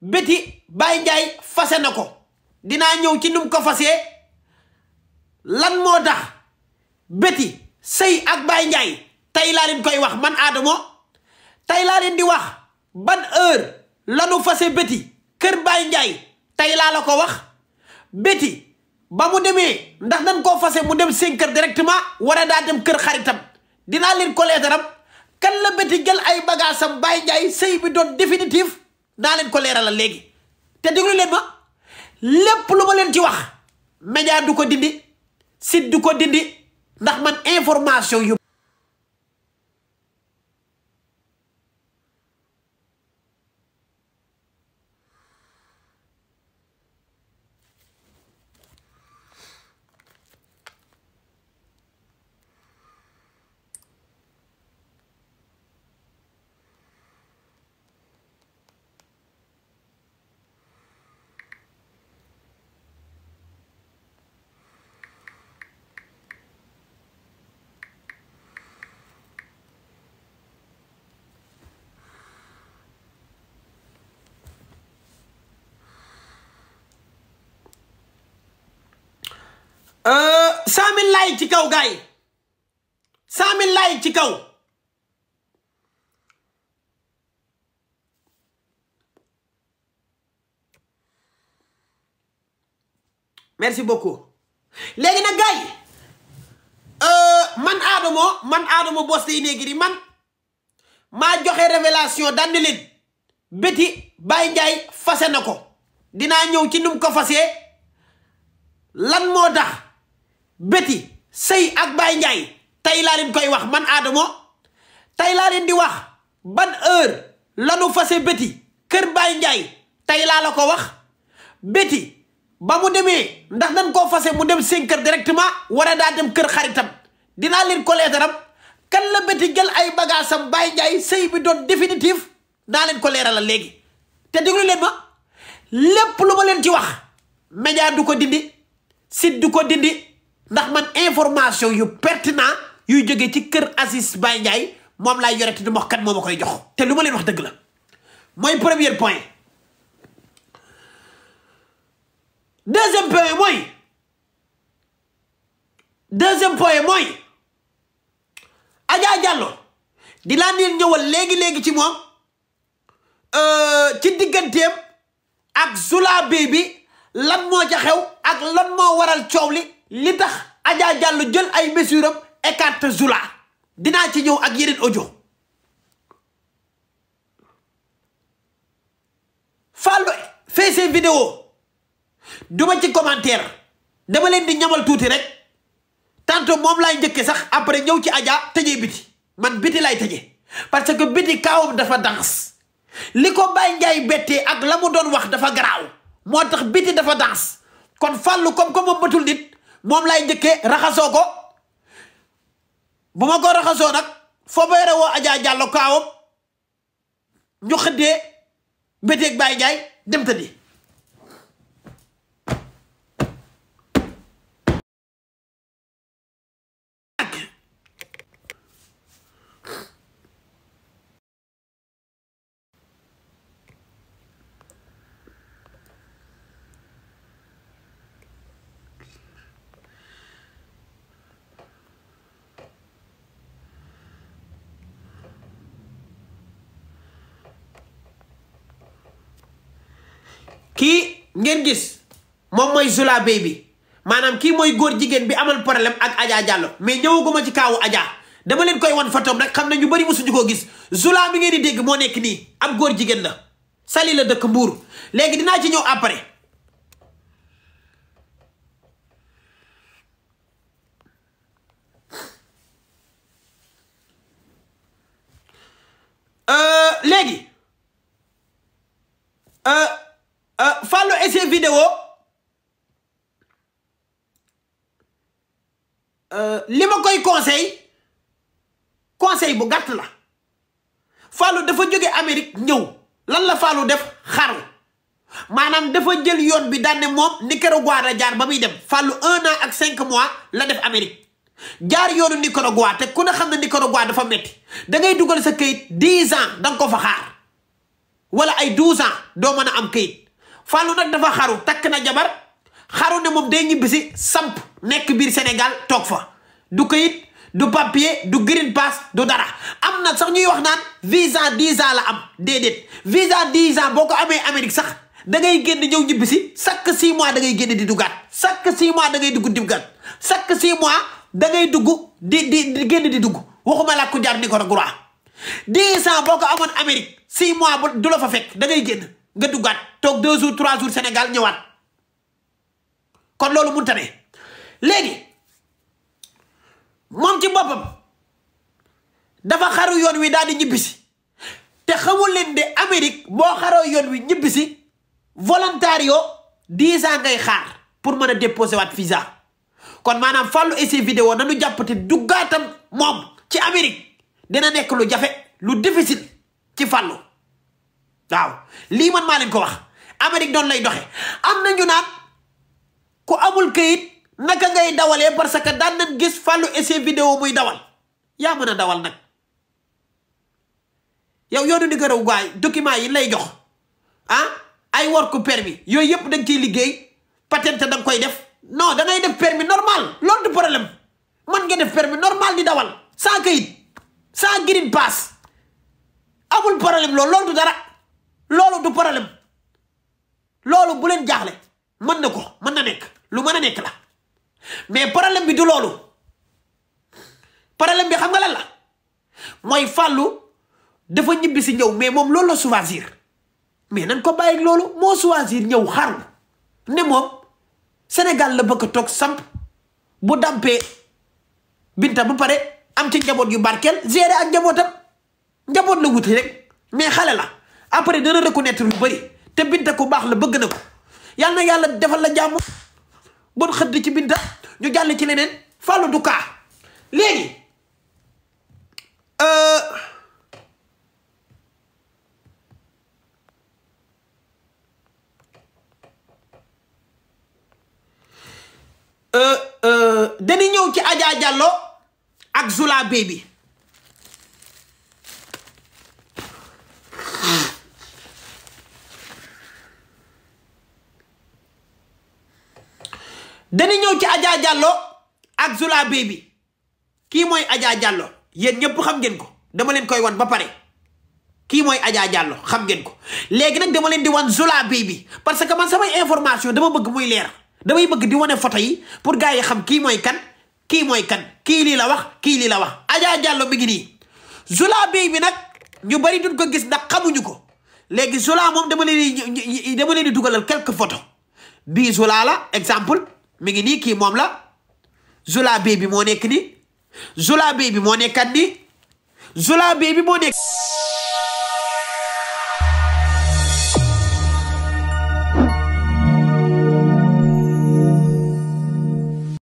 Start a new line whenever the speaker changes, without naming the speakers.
Betty Baye Ndiaye fase na ko dinaa ñëw ci num ko fasee lan moo tax Betty sëy ak Baye Ndiaye tey laa leen koy wax man Adamo tey laa leen di wax ban heure lanu fase Betty kër Baye Ndiaye tey laa la ko wax Betty ba mu demee ndax dañ koo fase mu dem seen kër directement wara daa dem kër xaritam dinaa leen ko leetaram kan la Betty jël ay bagaasam Baye Ndiaye sëy bi doon définitif naa leen ko leeralal léegi te déglu leen ma lépp lu ma leen ci wax média du ko dindi site du ko dindi ndax man information yu cent mille like ci kaw gaay 100 000 like ci kaw merci beaucoup léegi nag gaay man Adamo Boss Dey Negri man maa joxe révélation daan ne leen Betty Baye Ndiaye fase na ko dinaa ñëw ci num ko fasee lan moo tax Betty sëy ak Baye Ndiaye tey laa leen koy wax man Adamo tey laa leen di wax ban heure lanu fase Betty kër Baye Ndiaye tey laa la ko wax Betty ba mu demee ndax dañ koo fase mu dem seen kër directement wara daa dem kër xaritam dinaa leen ko leetaram kan la Betty jël ay bagaasam Baye Ndiaye sëy bi doon définitif naa leen ko leeralal léegi te déglu leen ma lépp lu ma leen ci wax média du ko dindi site du ko dindi ndax man information yu pertinent yuy jóge ci kër Aziz Baye Ndiaye moom laay yore te du ma wax kat moo ma koy jox te lu ma leen wax dëgg la mooy premier point deuxième point mooy Adja Diallo di laa leen ñëwal léegi ci moom ci digganteem ak Zula Baby lan moo ca xew ak lan moo waral coow li tax Adja Diallo jël ay mesures am écarte Zula dinaa ci ñëw ak yeneen audio Fallou fait ses vidéos duma ci commentaire dama leen di ñamal tuuti rek tantôt moom laay njëkke sax après ñëw ci Adja tëjee Betty man Betty laay tëjee parce que Betty kaawam dafa danse li ko Baye Ndiaye bettee ak la mu doon wax dafa garaaw moo tax Betty dafa danse kon Fallou comme moom batul nit moom laay njëkkee raxasoo ko bu ma ko raxasoo nag foo bayre woo Adja Diallo kaawam ñu xëddee Betty ak Baye Ndiaye dem tëddi kii ngeen gis moom mooy Zula Baby maanaam kii mooy góor jigéen bi amal problème ak Adja Diallo mais ñëwaguma ci kaawu Adja dama leen koy wan photom rek xam ne ñu bari musuñu koo gis Zula mi ngeen di dégg moo nekk nii ab góor jigéen la Saly la dëkk Mbuur léegi dinaa ci ñëw après léegi Fallou et ses vidéos li ma koy conseil bu gàtt la Fallou dafa jóge Amérique ñëw lan la Fallou def xaru maanaam dafa jël yoon bi daan ne moom Nicaragua la jaar ba muy dem Fallou 1 an ak 5 mois la def Amérique jaar yoonu Nicaragua te ku ne xam ne Nicaragua dafa metti da ngay dugal sa këyit 10 ans da nga ko fa xaar wala ay 12 ans doo mën a am kayit. Fallou nag dafa xaru takk na jabar xaru ne moom day ñibbisi samp nekk biir Sénégal toog fa du kayit du papier du green pass du dara. am na sax ñuy wax naan visa 10 ans la am déedéet visa 10 ans boo ko amee Amérique sax da ngay génn ñëw ñibbisi chaque 6 mois da ngay génn di duggaat chaque 6 mois da ngay dugg di duggaat chaque 6 mois da ngay dugg di génn di dugg waxuma la ku jaar Nicaragua 10 ans boo ko amoon Amérique 6 mois du la fa fekk da ngay génn nga duggaat toog 2 jours 3 jours Sénégal ñëwaat kon loolu mënta ne léegi moom ci boppam dafa xaru yoon wi daal di ñibbisi te xamul leen de Amérique boo xaroo yoon wi ñibbisi volontario 10 ans ngay xaar pour mën a déposer waat visa. kon maanaam Fallou et ses vidéos nanu jàppate duggaatam moom ci Amérique dina nekk lu jafe lu difficile ci Fallou waaw lii man maa leen ko wax Amérique doon lay doxe am na ñu naan ku amul kayit naka ngay dawalee parce que daan nañ gis Fallou et ses vidéos muy dawal yaa mën a dawal nag yow yoonu di ko rew gaay document yi lay jox ay work permis yooyu yëpp da nga ciy liggéey patente da nga koy def non da ngay def permis normal loolu du problème man nga def permis normal di dawal sans kayit sans green pass amul problème loolu du dara loolu du problème loolu bu leen jaaxle mën na ko mën na nekk lu mën a nekk la mais problème bi du loolu problème bi xam nga lan la mooy Fallou dafa ñibbi si ñëw mais moom loolu la choisir mais nan ko bàyyi loolu moo choisir ñëw xaru ne moom Sénégal la bëgg a toog samp bu dampee Binta bu pare am ci njaboot yu barkeel gérer ak njabootam njaboot la wuti rek mais xale la après dana reconnaître lu bëri te Binta ku baax la bëgg na ko yal na yàlla defal la jàmm bon xëdd ci Binta ñu jàll ci leneen Fallou du kaa léegi dañuy ñëw ci Adja Diallo ak Zula Baby dañuy ñëw ci Adja Diallo ak Zula Baby kii mooy Adja Diallo yéen ñëpp xam ngeen ko dama leen koy wan ba pare kii mooy Adja Diallo xam ngeen ko léegi nag dama leen di wan Zula Baby parce que man samay information dama bëgg muy leer damay bëgg di wane photo yi pour gars yi xam kii mooy kan kii mooy kan kii lii la wax kii lii la wax Adja Diallo mi ngi nii Zula Baby nag ñu bari duñ ko gis ndax xamuñu ko léegi Zula moom dama leen di dugalal quelques photos bii Zula la exemple mi ngi nii kii moom la Zula Baby moo nekk nii Zula Baby moo nekkat nii Zula Baby moo nekk